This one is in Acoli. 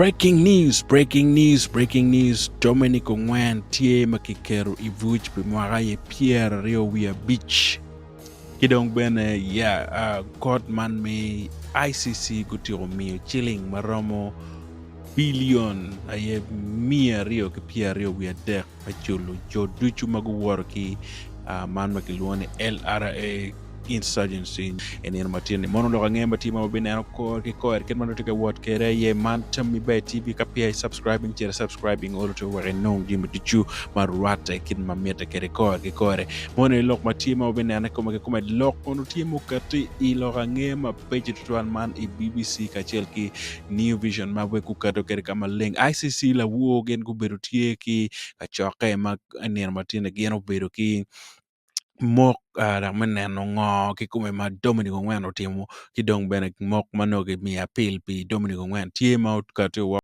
Breaking news, breaking news, breaking news, Dominic Ongwen tye ma kiketo i buc pi mwaka aye 25. Ki dong bene ya uh, kot man me ICC gutyeko miyo ciling ma romo bilion aye 223 me culo jo ducu ma guwoto ki uh, man ma kilwongo ni LRA insurgency i nino ma tye-ni. Mono lok ange ma tye ma wabineno kor ki kor kit ma nongo tye ka wot kwede aye man tammi ber TV ka peya i subscribing cit i subscribing olo to wek inong jami ducu ma rwatte kit ma mitte kwede kore ki kore. Mono aye lok ma tye ma wabineno i kome ki kome lok mono tye mukati i lok ange ma peco tutwal man i BBC kacel ki New Vision ma wek guketo kwede ka maleng. ICC lawor gin gubedo tye ki kacokke ma i nino ma tye-ni gin obedo ki mok dok me neno ngo kikome ma Dominic Ongwen otimo ki dong bene mok ma nongo kimiyo apil pi Dominic Ongwen tye ma okati woko.